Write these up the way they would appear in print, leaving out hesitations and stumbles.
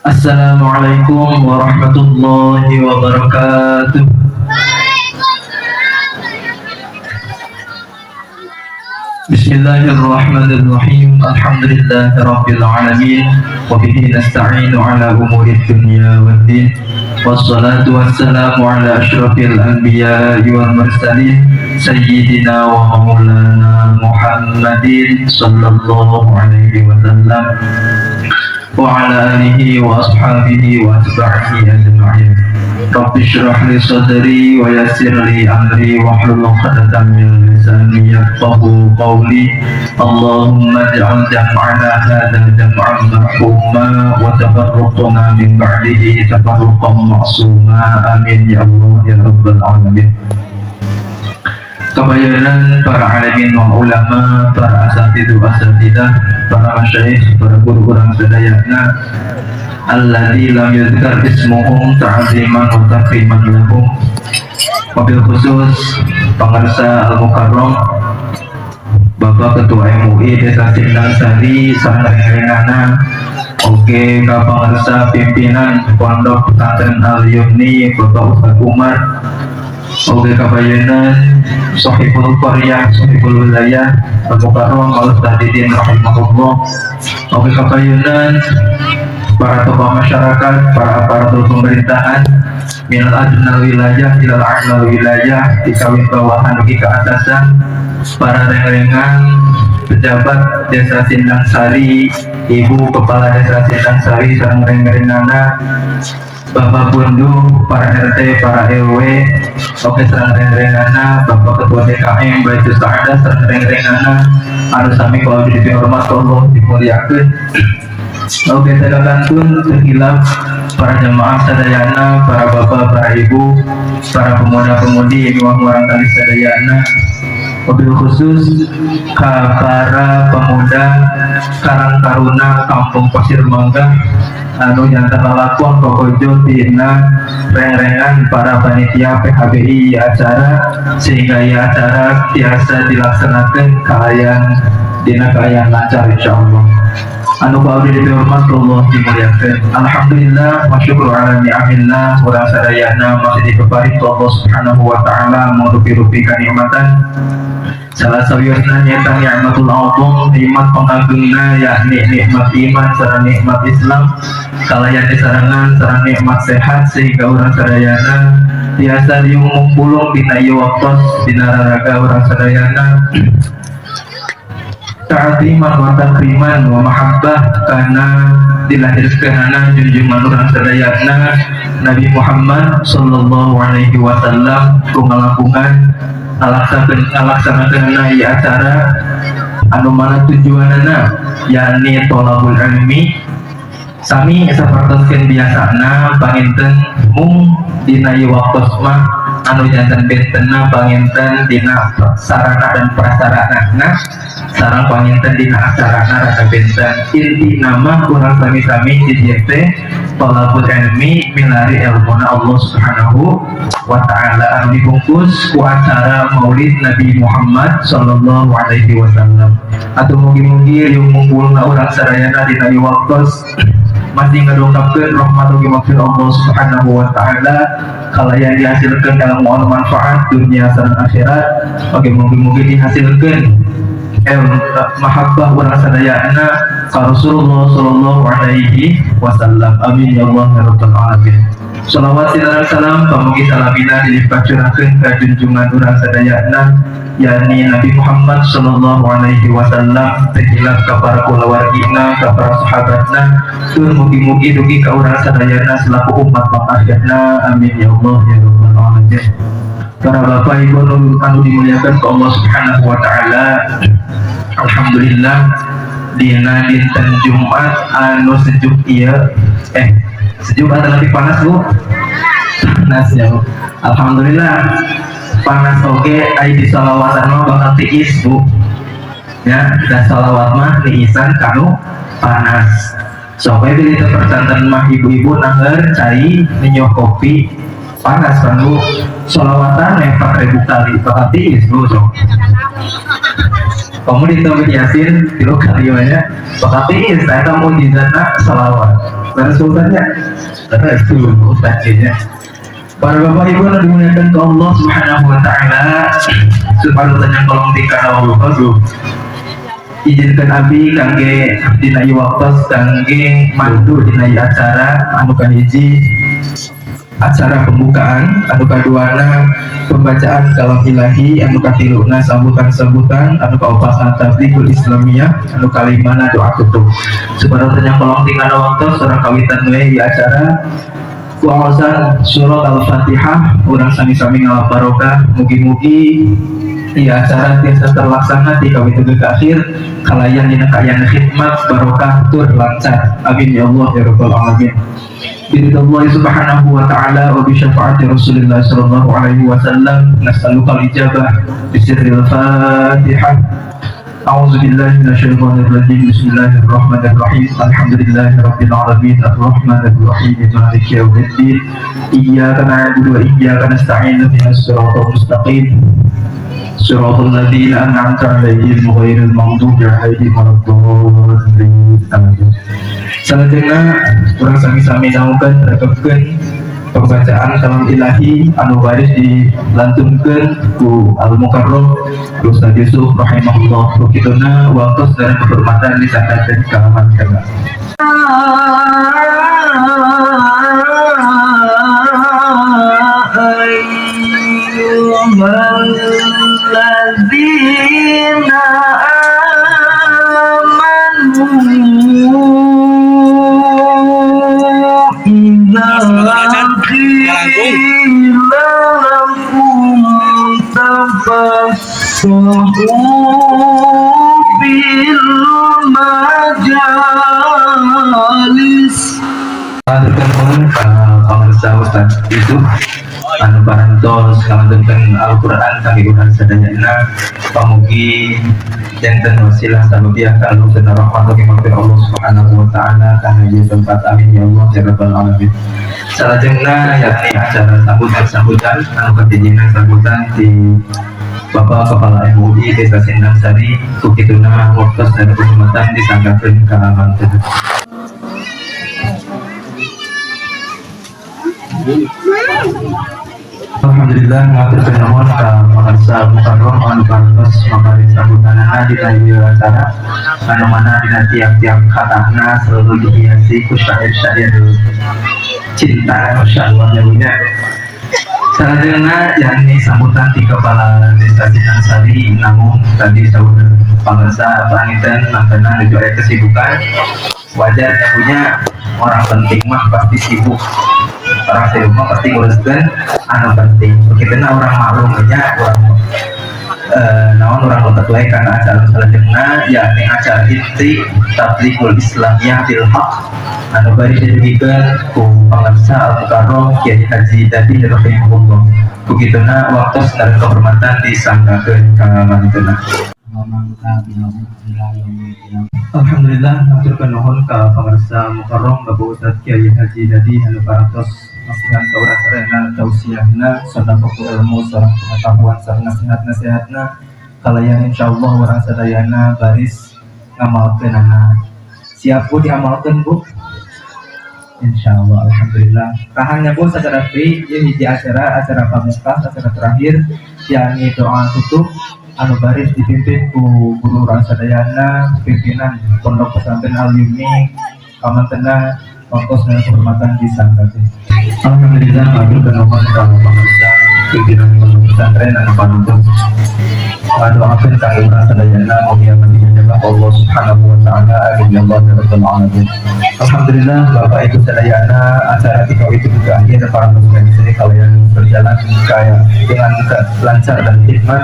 Assalamualaikum warahmatullahi wabarakatuh. Bismillahirrahmanirrahim. Alhamdulillahi rabbil alamin. Wa bihi nasta'inu ala umuri dunya waddin. Wassalatu wassalamu ala asyrafil anbiya'i wal mursalin sayyidina wa maulana Muhammadin sallallahu alaihi wasallam wa ala alihi wa ashabihi wa atba'ihi ajma'in. Rabbi shrah li sadri wa yassir li amri wa hlul 'uqdatam min lisani yafqahu qawli. Allahumma ij'al jam'ana hadha jam'an marhuma wa tafarruqna min ba'dihi tafarruqan ma'suma. Amin ya Allah ya rabbal alamin. Kebayaran para alimin wa ulama, para asatidz wa asatidah, para masyayikh, para guru urang sadayana alladzi lam yuzkar ismuhum ta'ziman wa takriman lahum. Wabil khusus pangarsa al-mukarram Bapak Ketua MUI Desa Sindang Sari sareng, oge ka pangarsa pimpinan Pondok Pesantren Al Yumni Bapak Ustaz Umar, oge kabayanan Sohibul Qaryah, Sohibul Wilayah Al-Mukarram Al-Ustaz Didin rahimahullah, oge kabayanan para tokoh masyarakat, para aparatur pemerintahan minal adnal wilayah ilal a'lal wilayah, dikawin bawahan dugi ke atasan, para rengrengan pejabat Desa Sindang Sari, Ibu Kepala Desa Sindang Sari sareng rengrenganna, Bapak Bundu, para RT, para RW, oge sareng rengrenganna, Bapak Ketua DKM Baitus Sa'adah sareng rengrenganna, anu sami ku abdi dihormat Allah dimuliakeun. Oge kantun teu hilap para jemaah sadayana, para bapak, para ibu, para pemuda-pemudi, miwah murangkalih sadayana, wabil khusus ka para pemuda Karang Taruna Kampung Pasir Mangga anu janten lalakon kokojo tina rengrengan para panitia PHBI acara sehingga ya acara tiasa dilaksanakan kalian dina kaayaan lancar, insyaallah. Anu ku abdi dihormat Allah dimuliakan. Alhamdulillah wa syukru ala ni'amillah, urang sadayana masih dipeparin ku Allah Subhanahu wa taala mangrupi-rupi kanikmatan. Salah sawiosna nyaeta nikmatul azam, nikmat pangagengna, yakni nikmat iman sareng nikmat Islam kalayan disarengan sareng nikmat sehat sehingga urang sadayana tiasa riung ngumpulung dina ieu waktos dina raraga urang sadayana ta'ziman wa takriman wa mahabbah karena dilahirkeunana junjungan urang sadayana Nabi Muhammad sallallahu alaihi wasallam ku ngalakukan ngalaksanakeun ieu acara anu mana tujuanana yakni tolabul ilmi. Sami sapertoskeun biasana, panginten mung dina ieu waktos mah anu janten bentenna panginten dina sarana dan prasarana sareng panginten dina acarana rada benten. Inti nama urang sami-sami di dieu teh tolabul ilmi, milari ilmuna Allah Subhanahu wa taala anu dibungkus ku acara Maulid Nabi Muhammad sallallahu alaihi wasallam. Atau mugi-mugi riung ngumpulna urang sadayana dina ieu waktos masih ngadongkapkeun rahmat ugi maghfirah Allah Subhanahu wa taala kalayan dihasilkan dalam anu manfaat dunia sareng akhirat. Oge mugi-mugi dihasilkan mahabbah urang sadayana ka Rasulullah sallallahu alaihi wasallam. Amin ya Allah ya rabbal alamin. Salawat sareng salam pamugi salamina dilimpah curahkeun ka junjungan urang sadayana yakni Nabi Muhammad sallallahu alaihi wasallam, teu hilap ka para kulawargina, ka para sahabatna, tur mugi-mugi dugi ka urang sadayana selaku umat pangakhirna. Amin ya Allah ya rabbal alamin. Para bapak ibu anu dimuliakan ku Allah Subhanahu wa taala, alhamdulillah dina dinten Jumat anu sejuk ieu, sejuk atau lebih panas, Bu? Panas ya, Bu. Alhamdulillah panas. Oke, ai di salawatan mah bakal tiis, Bu, ya. Dan salawat mah tiisan kanu panas. Sampai bila itu percanten mah ibu-ibu nangger cai minyak kopi panas kan, Bu? Salawatan 4000 kali bakal tiis, Bu. So kamu ditambah yasin 3 kali ya bakal tiis. Eta mujizatna salawat. Leres sultannya, leres tuh ustadznya. Para bapak ibu yang dimuliakan ku Allah Subhanahu wa Taala, supaya tanya kolong tingkah Allah, izinkan abi kangge dina ieu waktos kangge mandu dina ieu acara anu kahiji acara pembukaan, anu kaduana pembacaan kalam ilahi, anu katiluna sambutan-sambutan, anu kaopatna tablighul islamiyah, anu kalimana doa tutup. Supaya tanya kolong tinggal waktu urang kawitan we ieu acara ku awasan surat Al-Fatihah. Urang sami-sami ngalap barokah, mugi-mugi ya acara tiasa terlaksana di kawit ke akhir kalayan dina kaayaan khidmat, barokah, tur lancar. Amin ya Allah ya rabbal alamin. Biridallah subhanahu wa ta'ala wa bi syafaati Rasulillah sallallahu alaihi wasallam, nas'aluka al-ijabah bi sirril Fatihah. أعوذ بالله من الشيطان الرجيم. بسم الله الرحمن الرحيم. الحمد لله رب العالمين، الرحمن الرحيم، مالك يوم الدين، إياك نعبد وإياك نستعين، اهدنا الصراط المستقيم، صراط الذين أنعمت عليهم غير المغضوب عليهم ولا الضالين. آمين. Selanjutnya urang sami-sami dangukeun, rekepkeun pembacaan kalam ilahi anu baris dilantunkeun ku Al Mukarram Ustaz Yusuf rahimahullah. Kituna waktu dan kehormatan disanggakeun ka mantena. أيها الذين آمنوا إذا قيل لكم تفسحوا في المجالس. Haturkeun nuhun ka pamirsa Ustaz Yusuf anu parantos ngalantunkeun Al-Qur'an kangge urang sadayana. Pamugi janten wasilah sababiah ka rahmat ugi maghfirah Allah Subhanahu wa Taala kana ieu tempat. Amin ya Allah ya rabbal alamin. Salajengna yakni acara sambutan-sambutan, anu kahijina sambutan di Bapak Kepala MUI Desa Sindang Sari. Ku kituna waktu dan kehormatan disanggakeun ka mantena. Alhamdulillah, ngaturkeun nuhun ka pangarsa Mukarram anu parantos mapari sambutanana dina ieu acara, anu mana dina tiap-tiap katana selalu dihiasi ku syair-syair cinta. Masya Allah ya punya. Salajengna yakni sambutan di Kepala Desa Sindang Sari, namun tadi saur pangarsa panginten mangkana nuju aya kesibukan. Wajar yang punya, orang penting mah pasti sibuk, orang sibuk mah pasti nguruskeun anu penting. Begitu urang maklum nya, urang naon, urang letet wae karena acara salajengna yakni acara inti tablighul islamiyah bil haq anu bari didugikeun ku pangarsa Al Mukarram Kiai Haji Dadi rahimahullah. Begituna waktu dan kehormatan disanggakeun ka mantena. Alhamdulillah, ngaturkeun nuhun ka pangarsa Mukarram Bapak Ustaz Kiai Haji Dadi anu parantos masihan ka urang sadayana tausiahna, sedekah ilmu sareng pengetahuan sareng nasihat-nasihatna, kalayan insyaallah urang sadayana baris ngamalkeunana. Siap, Bu, diamalkeun, Bu? Insyaallah, alhamdulillah. Tahannya Bu secara free, ieu hiji acara, acara pamungkas, acara terakhir, yakni doa tutup anu baris dipimpin ku guru urang sadayana, pimpinan Pondok Pesantren Al Yumni, kamantena waktu dan kehormatan disanggakeun. Alhamdulillah, ngaturkeun nuhun ka pangarsa pimpinan Pondok Pesantren anu panuntun ngadoakeun ka urang sadayana, mugia diijabah Allah Subhanahu wa Taala. Amin ya Allah ya rabbal alamin. Alhamdulillah, Bapak Ibu sadayana, acara tika itu juga akhir para muslim kalian berjalan kayak dengan lancar dan hikmat.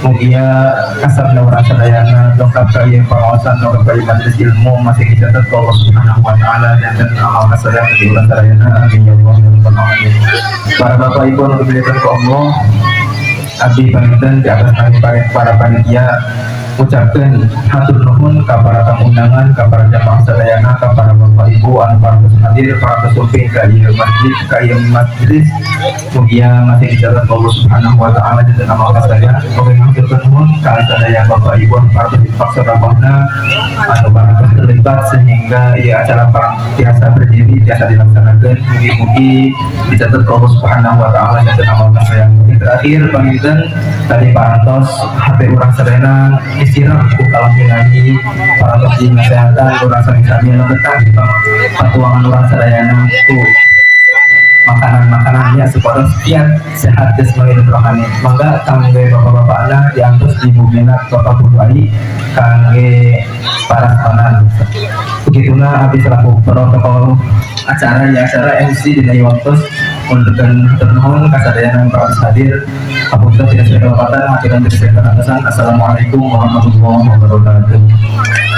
Mugia kasabna urang sadayana dongkap ka ieu pengawasan, dongkap ka ieu majelis ilmu masih dicatat ku Allah Subhanahu wa Taala dan amal kasadayana di urang sadayana. Amin ya Allah ya rabbal alamin. Para bapak ibu anu dimuliakan ku Allah, abdi panginten di atas nami para panitia Ucapkeun hatur nuhun ka para tamu undangan, ka para jamaah sadayana, ka para bapak ibu anu parantos hadir, parantos sumping ka ieu masjid, ka ieu majelis. Mugia masih dicatat Allah Subhanahu wa taala janten amal sadaya. Oge ngahaturkeun nuhun ka sadaya bapak ibu anu parantos infak sedekahna, anu parantos terlibat sehingga ieu acara parang tiasa berdiri, tiasa dilaksanakan. Mugi-mugi dicatat Allah Subhanahu wa taala janten amal sadaya. Yang terakhir, panginten tadi parantos hate urang sadayana disiram ku kalam ilahi, parantos dinasehatan urang sami-sami lebetan patuangan urang sadayana ku makanan-makanannya supados kiat sehat jasmani dan rohani. Mangga kangge bapak-bapakna diantos di bumina Bapak Guru kangge parasmanan. Begituna abdi selaku protokol acara ya, acara MC dina ieu waktos mundurkeun nuhun ka sadayana parantos hadir. Hapunten tina segala kalepatan, haturan dari segala. Assalamualaikum warahmatullahi wabarakatuh.